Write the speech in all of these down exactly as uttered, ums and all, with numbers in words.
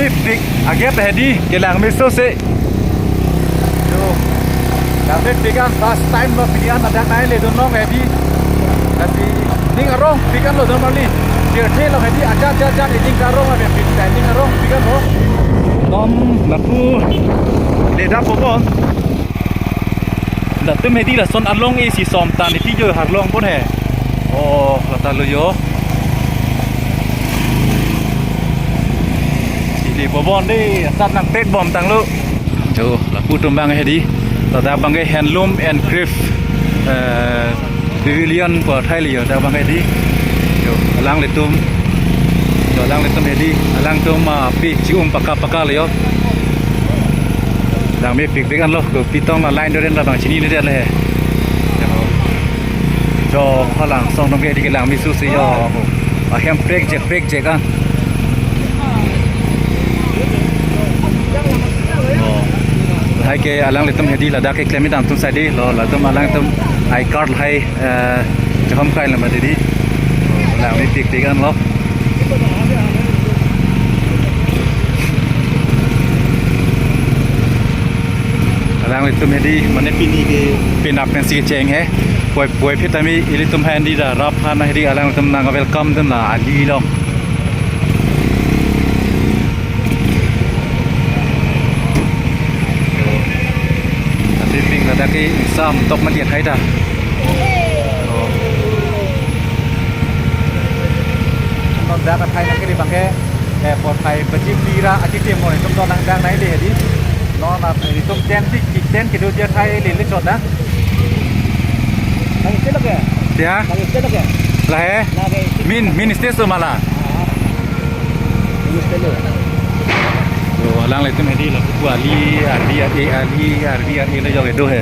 Pik agate hedi kelang meso se. Yo. Langmepik an first time lo, pini an ladak nangle dun long hedi. Lasi ning arong pik an lo dun mali. Tirthe lo hedi, ajat ajat ajat, ning arong ave pik, ning arong pik an lo. Non lapu le dap po bon. Latum hedi lason along isi som tan iti jo harlong pon he. Oh, lata lo yo. Ili pobon de, asat nangpek bom tanglo. Jo, lapu atum abang hedi. Ladak abang ke handloom and craft, eh, pavilion ko thai liyo, ladak abang hedi. Jo, alanglitum. Jo, alanglitum hedi. Alangtum, ah, pi chium paka paka liyo. Langmepik pik an lo, kopi tong a line doren labang chinine det le. Jo, jo, halang song dong ke di kelang meso se yo. Ahem prekjek prekjek an. Oh. Lahai ke alanglitum hedi ladak keklem damthu sai di lo, latum alangtum I card lahai, eh, chahom kai lama didi. Langmepik pik an lo. Alanglitum hedi mane pini ke penap pensi kecheng he. Puvoiphit tame ilitum hedi da rap hana hedi alangtum nang welcome dun la ali long. Tapi ping ladak ke ingsam tok mati hai ta. Non dak athai nang kiri bangke, eh, porphai baji phli ra achitim mo, itum to nang dang nai le di. Non ap itum tent tik tik tent kedo je athai le le chot na. Bang stage lo ke? Ya. Bang stage lo ke? Lahai. Lahai. Main, main stage lo mala. Ah. Main stage lo. Yo, alanglitum hedi lapu ali, ali, ali, ali, ali, ali, lo jog edo he.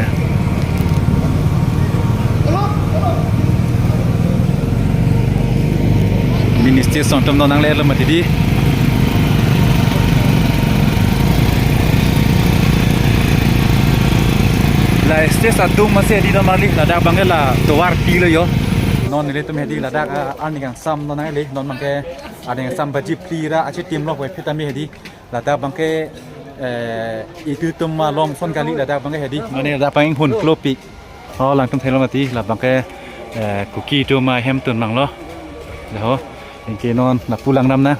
Main stage song atum non nangle lo mati di. La stage adung masi hedi non mali ladak abangke la tovar pi lo yo. Non nelitum hedi ladak, ah, arni kangsam non nangle non abangke arni kangsam baji phli ra achitim lo puvoiphit tame hedi. Ladak abangke, eh, itum atum along son kali ladak abangke hedi. Mane ladak abang inghun klopi. Oh, alangtum thelo mati, labangke, eh, Kuki atum ahem atum abang lo. Laho, anke non lapu lang dam na.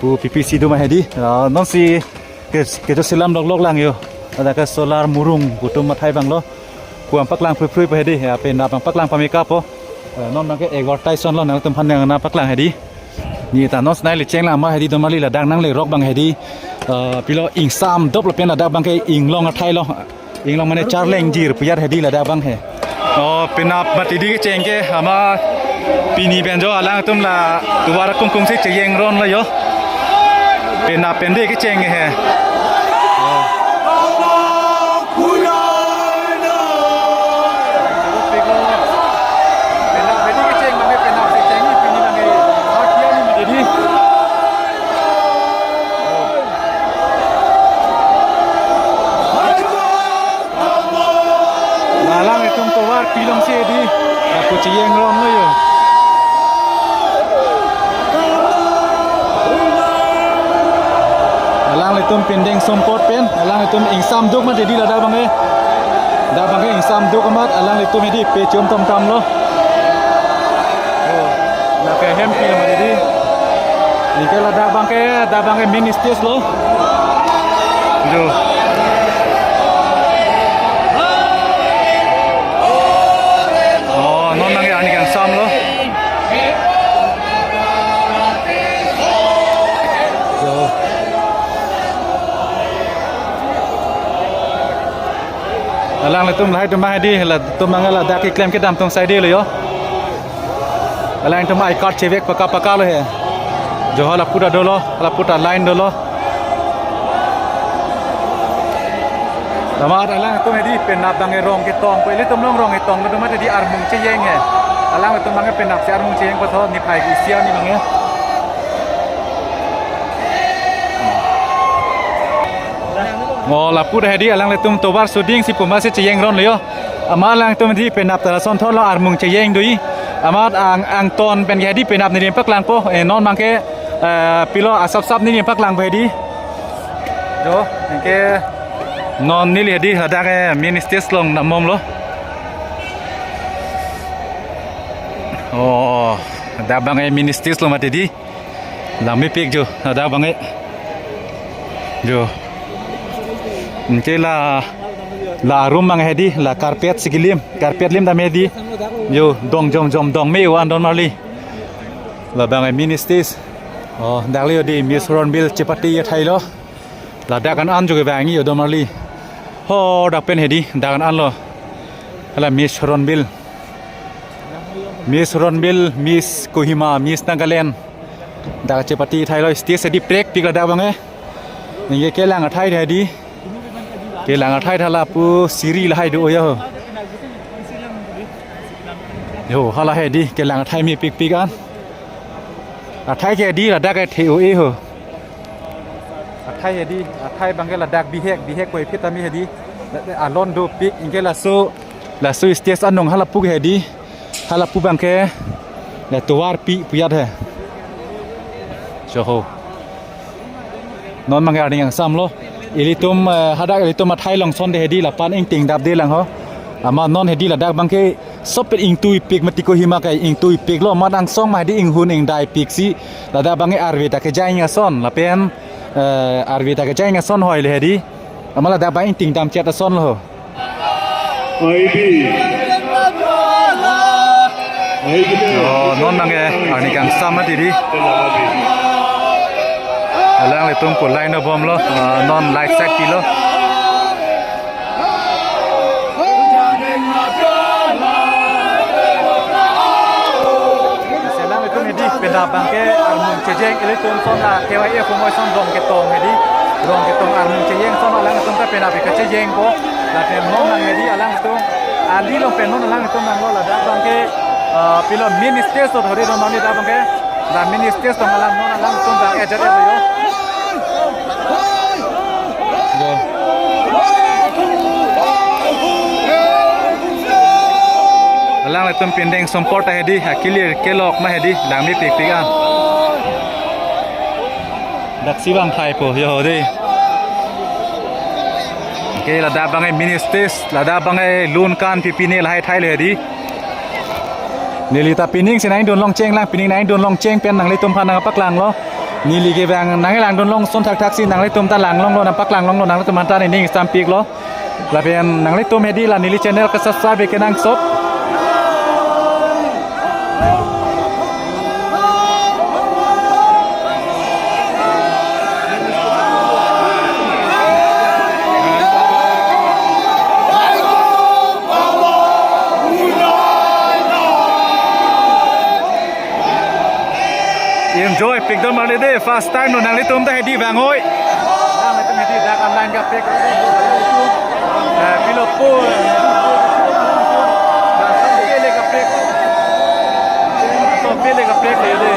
Pu P P C atum hedi. Ah, non si ke, kejo selam lok lok lang yo. Ladak ke solar murung atum athai abang lo. Pu nangpaklang phrui phrui pa hedi, ya, penap nangpaklang pame kapo. Eh, non abangke advertise lo, nangtum aphan nangpaklang hedi. Neta non si nangle cheng lang ma hedi do mali ladak nangle rok abang hedi. Eh, pilo ingsam dop lapen ladak abangke inglong athai lo. Inglong mane charleng jir piyar hedi ladak abang he. Oh, penap mati di kecheng ke ama pini pen jo alangtum la tovar kungkung si cheyeng ron lo yo. Penap pen di kecheng he. Oh. Alangtum tovar pilong si di, aku cheyeng ron lo yo. Alangtum pindeng sumpot pen, alangtum ingsam duk ma hedi ladak abangke. Ladak abangke ingsam duk amat, alangtum hedi pe chom tom tam lo. Oh, ladak ahem pi ma hedi. Anke ladak abangke, ladak abangke main stage lo. Jo. Oh, non abangke arni kangsam lo. Jo. Alangtum lahai atum hedi, latum abangke ladak keklem kedam atum sai di lo yo. Alangtum I card chevek paka paka lo he. Jo hala puta dolo, hala puta line dolo. Amat alangtum hedi penap abangke rong ketong, pu ilitum along rong ketong, amat hedi armung cheyeng he. Alangtum abangke penap si armung cheyeng patho niphai isi arni abangke. Oh, lapu ta hedi alanglitum tovar suding si pu masi cheyeng ron lo yo. Amat alangtum hedi penap ta lason thotlo armung cheyeng do-i. Amat ang, angton pen ke hedi penap neli paklangpo. Eh, non abangke Eh, pilo asap sap neli paklang bai di. Jo, anke non neli hedi ladak, eh, main stage along nangmomlo. Oh, ladak abang, eh, main stage along mati di. Langmepik jo, ladak abang, eh. Jo. Anke la, la room abang hedi, la carpet si kelim, carpet lim tame di. Jo, dong jom jom dong me wan don marli. Labang, eh, main stage. Oh, dak le hedi Miss Hornbill chepate athai lo. Ladak an an jo kevang jo don marli. Ho, dak pen hedi, dak an an lo. Hala Miss Hornbill. Miss Hornbill, Miss Kohima, Miss Nagaland. Dak chepate athai lo, stage hedi prekpik ladak abang, eh. Anke kelang athai hedi. Kelang athai hala pu siri lahai do ya ho. Jo, hala hedi kelang athai mepikpik an. Athai ke hedi ladak ke the-o-e ho. Athai hedi, athai abang ke ladak bihek, bihek koi phit tame hedi. Alon dopik, anke laso, laso stage anong hala pu ke hedi. Hala pu abang ke, eh, tovar pi puyat he. Choho. Non abang ke arni kangsam lo. Ilitum, eh, hadak ilitum athai along ason de hedi lapu-an ingting dapde lang ho. Amat non hedi ladak abang ke sopet ingtuipik mati, Kohima ke ingtuipik lo. Amat angsong ma hedi inghun ingdaipik si. Ladak abang ke arve ta kejang ason. Lapen, eh, arve ta kejang ason hoi le hedi. Amat ladak abang ingting damchet ason lo ho. Aidi. Aidi. Oh, non abang ke arni kangsam mati di. Alanglitum ko line bom lo, ah, non light set pilo. Alanglitum hedi penap abang ke armung chejeng, ilitum ason la K Y F humoi ason rong ketong hedi. Rong ketong armung chejeng ason alanglitum ta penap ke chejeng po. Lapen non abang hedi alanglitum, ali along pen non alanglitum nanglo ladak abang ke, ah, pilo main stage to dhori don mani dak abang ke. La main stage to alang non alanglitum abang ejat ejat yo. Alanglitum pindeng sumport hedi, akilir kelok ma hedi, langmepikpik an. Daksi abang thai po, yo de. Anke ladak abang ke main stage, ladak abang ke lun kan pipine lahai thai le hedi. Neli ta pining si nangdun longcheng lang, pining nangdun longcheng pen nanglitum aphan nangpaklang lo. Neli ke abang nanglang dun long ason thakthak si nanglitum ta lang longlo, nangpaklang longlo, nanglitum aphan ta nening sampik lo. Lapen nanglitum hedi la neli channel ke subscribe ke nangsot. Enjoy pik don marli de, first time lo nanglitum ta hedi vangoi. Nanglitum hedi dak online kaprek. Eh, pilo po. Dak pele kaprek. So pele kaprek le de.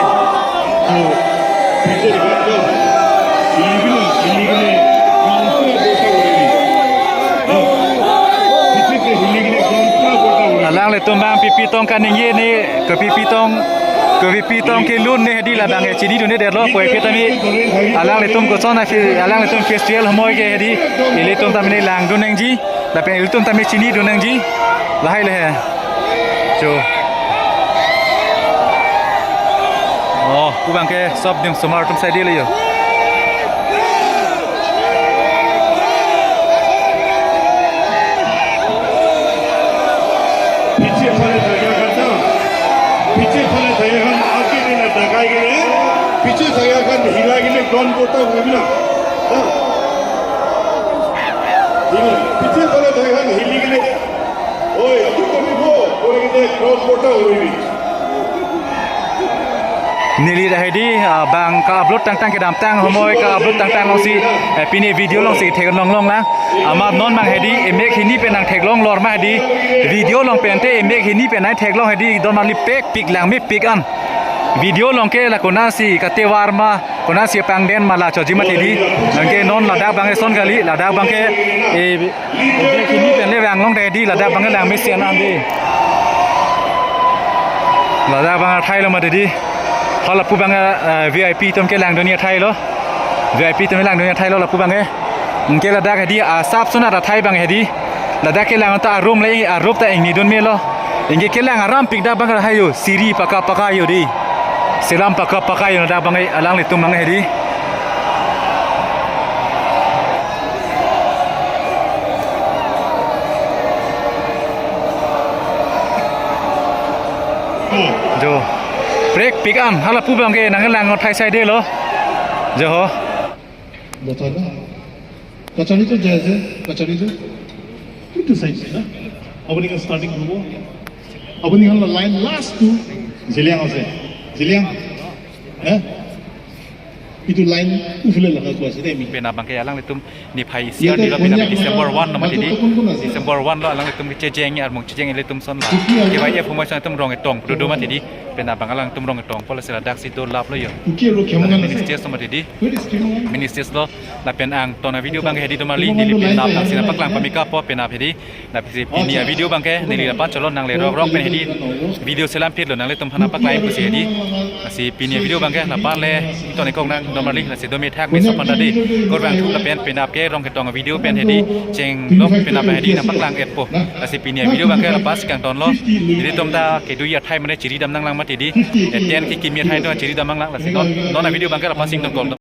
Alanglitum abang pipi tong kaningje ne, ke pipi tong, ke pipi tong kelun ne hedi labang ke chinidun-edetlo, koi ke tame alanglitum koson afi, alanglitum festival humoi ke hedi, ilitum tame langdun nangji, lapen ilitum tame chinidun nangji, lahai le he. Cho. Oh, pu abang ke sop dim sumar atum sai dele yo. Piche phale thakya khan ta, piche phale thakya khan ake din na dakai gele, piche thakya khan hila gele don bota hoi na. Ha? Hila, piche phale thakya khan hili gele. Oi, atum kami bo, oi gele don bota hoi ni. Neli ta hedi, ah, abang ka-upload tangtang kedamtang humoi ka-upload tangtang alongsi, eh, pini video alongsi theklong longlang. Amat non abang hedi, emek hini pen nangtheklong lor ma hedi. Video along pen te emek hini pen nangtheklong hedi, don marli pekpik langmepik an. Video along ke la konatsi katovar ma, konatsi pangden ma la choji mati di. Anke non ladak abang ke ason kali, ladak abang ke, eh, emek hini pen le vanglong de di, ladak abang ke langmesen an di. Ladak abang athai lo mati di. Hala pu abang, eh, V I P atum kelangdun athai lo. V I P atum langdun athai lo lapu abang ke. Anke ladak hedi, ah, asap sunat athai abang hedi. Ladak kelang ta a-room le, a-room ta ingni dun melo. Anke kelang aram pik dak abang lahai yo. Siri pakap pakap yo di. Selam pakap pakap yo dak abang, eh, alanglitum abang hedi. Jo. Prek pik an, hala pu abang ke nanglang athai sai de lo. Jo ho. Botol na. Kachari to jai jai, kachari to. Itu sai na. Apuni kan starting hobo. Apuni kan line last to Zeliang ase. Zeliang. Eh? Itu line ufile laga ko ase de mi. Penap abang ke alanglitum niphai isi arni lo, penap December one lo mati di. December one lo alanglitum kechejeng armung chejeng ilitum ason la. K Y F humai ason atum rong etong pududu mati di. Penap abang alangtum rong etong pulo sila daksi do lap lo yo. Ministers lo mati di. Ministers lo lapen angton a-video abang ke hedi do marli, neli penap abang si nangpaklang pamika po penap hedi. Lasi pini a-video abang ke neli lapu cholo nangle rok rok pen hedi video selam phit lo nanglitum aphan nangpaklang pusi hedi. Lasi pini a-video abang ke lapu le ton ekong nang do marli, lasi do methak me sopan tadi. Kurang thu lapen penap ke rong ketong a-video pen hedi chenglok penap hedi nangpaklang etpo. Lasi pini a-video abang ke lapu si kangton lo. Nelitum ta kedui athai mane chiri dam nanglang mati di. Eten ke kimi athai do chiri dam nanglang, lasi non non a-video abang ke lapu si ington kol.